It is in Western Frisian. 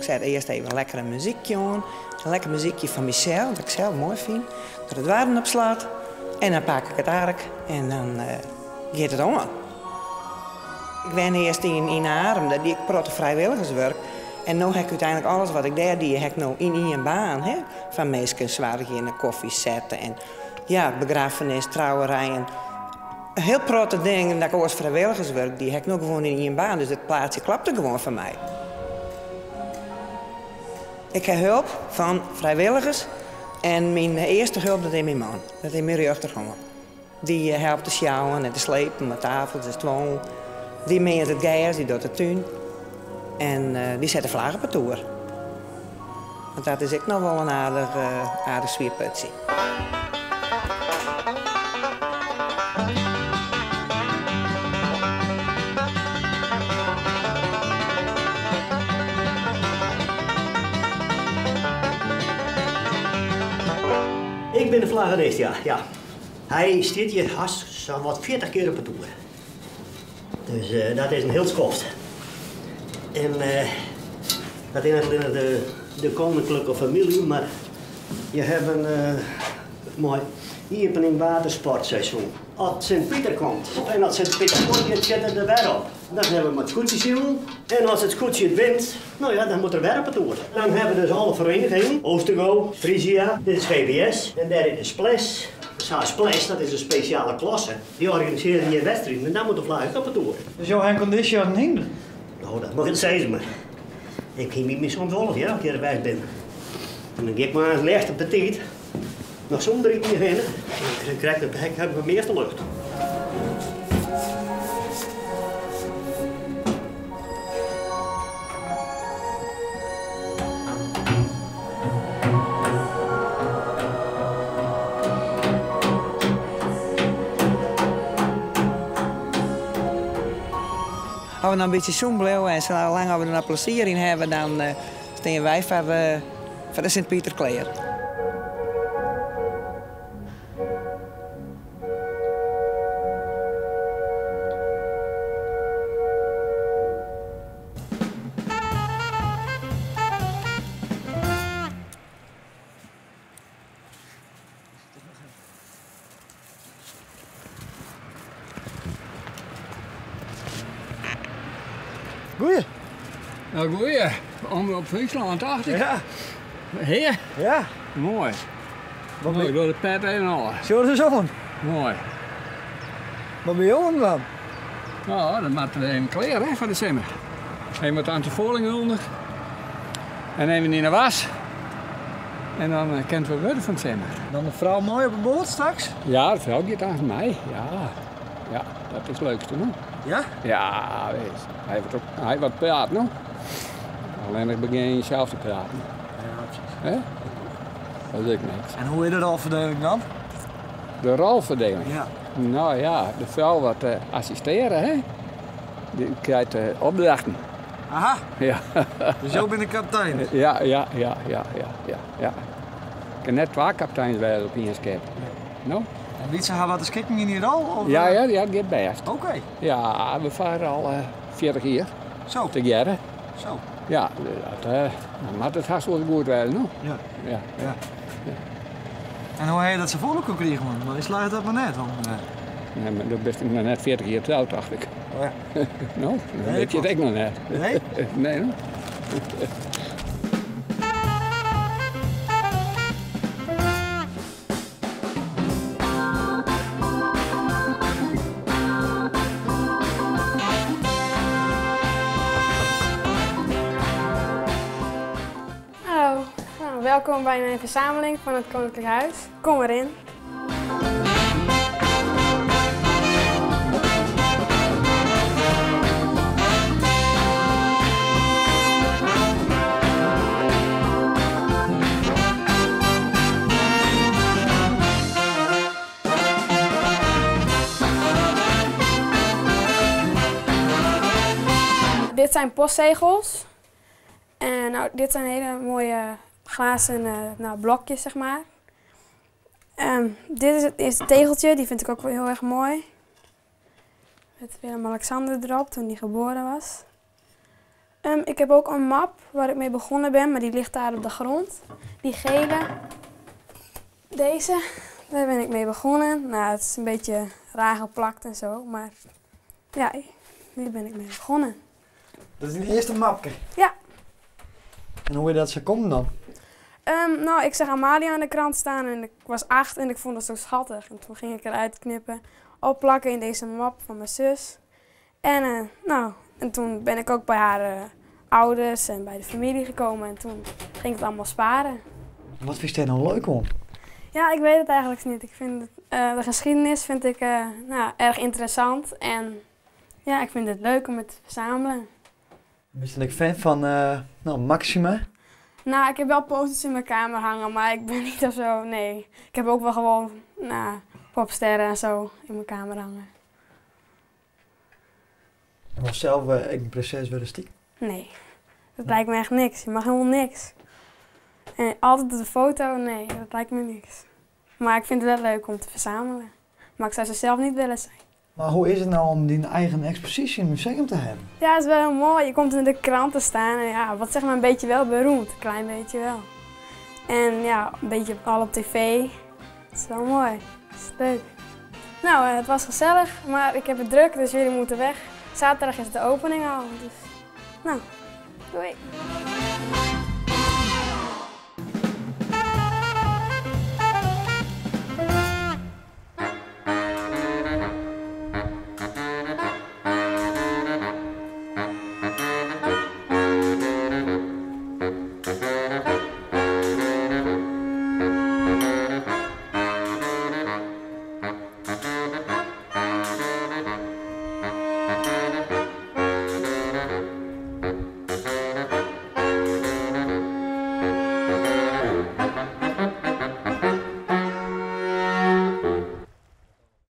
set earst even lekker in muzykje oan. In lekker muzykje fan mysels, dat ik sels moai fyn. Doch de doarren op slot en dan pak ik it ark en dan giet it oan. Ik wenne earst yn Arum, dêr die ik protte frijwilligerswurk. En no ha ik úteinlik alles wat ik dêr die, ha ik no yn ien baan. Hè? Foar minsken soargje en kofje sette en ja, begraffenis, trouwerijen. In hiel protte dingen dat ik oars frijwilligerswurk die, ha ik no gewoan yn ien baan. Dus it plaatsje klapte gewoan foar my. Ik ha hulp fan frijwilligers en myn earste hulp dat is myn man. Dat is myn rjochterhân. Dy helpt te sjouwen en te slepen mei tafels en stuollen. Dy meant it gers, dy docht de tún. En dy set de flagge op 'e toer. Want dat is ek noch wol in aardich, aardich swier putsje. Ik bin de flaggenist, ja, ja. Hy stiet hjir hast sawat 40 kear op 'e toer. Dus eh, dat is in hiel skoft. En eh, dat is net allinnich de, de koninklijke famylje, mar je hawwe in eh, mei iepening watersportseizoen. As Sint Piter komt en as Sint Piter fuortgiet, sit er der wer op. Dan hawwe we mei it skûtsjesilen. En as it skûtsje it wint, no ja, dan moat er wer op 'e toer. Dan hawwe we dus alle ferienigingen, Oostergo, Frisia, dit is VBS en dêr is de Splash. Sa Splash, dat is in spesjale klasse. Dy organisearje hjir wedstriden en dan moat de flagge ek op 'e toer. Dus jo ha in kondysje as in hynder? No, dat moat ik net sizze, mar ik hie my soms wolris, hear, as ik hjir west bin. En dan gean ik moarns leafst op de tiid, noch sûnder iten hjirhinne. En dan krij ik de, ik de measte lucht. As we noch in bytsje sûn bliuwe en sa lang as we der noch plezier yn hawwe, dan stean wy foar de Sint Piter klear. Goeie. Nou, goeie. Omrop Fryslân, tocht ik. Ja. Hear? Ja. Moai. Wat Moai, doar de pet even ôf. Sjoch ris oan. Moai. Wat binne jo oan it dwaan? No, dan moatte we even klear hè, foar de simmer. Even wat antifoaling ûnder. En even yn de was. En dan eh, kin it wer wurde fan 't simmer. Dan de frou mei op 'e boat straks? Ja, de frou giet aanst mei. Ja, ja, dat is it leukste, no? Ja? Ja, wis. Hy wat, hy wat praat, no? Allinnich begjin je sels te praten. Ja, precies. Hè? Dat is ek niks. En hoe is de rolferdeling dan? De rolferdeling? Ja. Nou ja, de frou wat eh, assistearje, hè? Dy krijt eh, opdrachten. Aha. Ja. Dus jo binne de kaptein? Ja, ja, ja, ja, ja, ja, ja. Ik kin net twa kapteins wêze op ien skip. No? En Wietse ha wat te skikken yn dy rol? Of? Ja, ja, ja, it giet bêst. Oké. Ja, we farre al 40 jier. Zo. Tegearre. Zo. Ja, dat, dan moat it hast wol goed wêze, no? Ja. Ja. Ja. En hoe ha je dat sa foar elkoar krigen? Want my slagget dat mar net. Want, Nee, mar do bist noch net 40 jier troud, tocht ik. Oh ja. No, dan Nee, wit je it ek noch net. Nee? Nee, no. Hallo, nou, welkom bij mijn verzameling van het Koninklijk Huis. Kom erin. Dit zijn postzegels. En nou, dit zijn hele mooie glazen eh, nou, blokjes, zeg maar. Um, dit is het eerste tegeltje, die vind ik ook wel heel erg mooi. Met Willem-Alexander erop toen hij geboren was. Ik heb ook een map waar ik mee begonnen ben, maar die ligt daar op de grond. Die gele. Deze, daar ben ik mee begonnen. Nou, het is een beetje raar geplakt en zo, maar ja, hier ben ik mee begonnen. Dat is dyn earste mapke? Ja. En hoe is dat sa kommen dan? Nou, ik zag Amalia in de krant staan en ik was 8 en ik vond het zo schattig. En toen ging ik eruit knippen, opplakken in deze map van mijn zus. En toen ben ik ook bij haar ouders en bij de familie gekomen en toen ging ik het allemaal sparen. En wat vind je daar nou leuk om? Ja, ik weet het eigenlijk niet. Ik vind het de geschiedenis vind ik erg interessant en ik vind het leuk om het te verzamelen. Ben je fan van Maxima? Ik heb wel posters in mijn kamer hangen, maar ik ben niet of zo, nee. Ik heb ook wel gewoon popsterren en zo in mijn kamer hangen. En was zelf ik een prinses willen stiekem? Nee, dat lijkt me echt niks. Je mag helemaal niks. En altijd op de foto, nee, dat lijkt me niks. Maar ik vind het wel leuk om te verzamelen. Maar ik zou ze zelf niet willen zijn. Maar hoe is het nou om die eigen expositie in het museum te hebben? Ja, het is wel heel mooi. Je komt in de krant te staan en wat een beetje wel beroemd. Een klein beetje wel. En een beetje al op tv. Het is wel mooi. Het is leuk. Het was gezellig, maar ik heb het druk, dus jullie moeten weg. Zaterdag is de opening al, dus doei.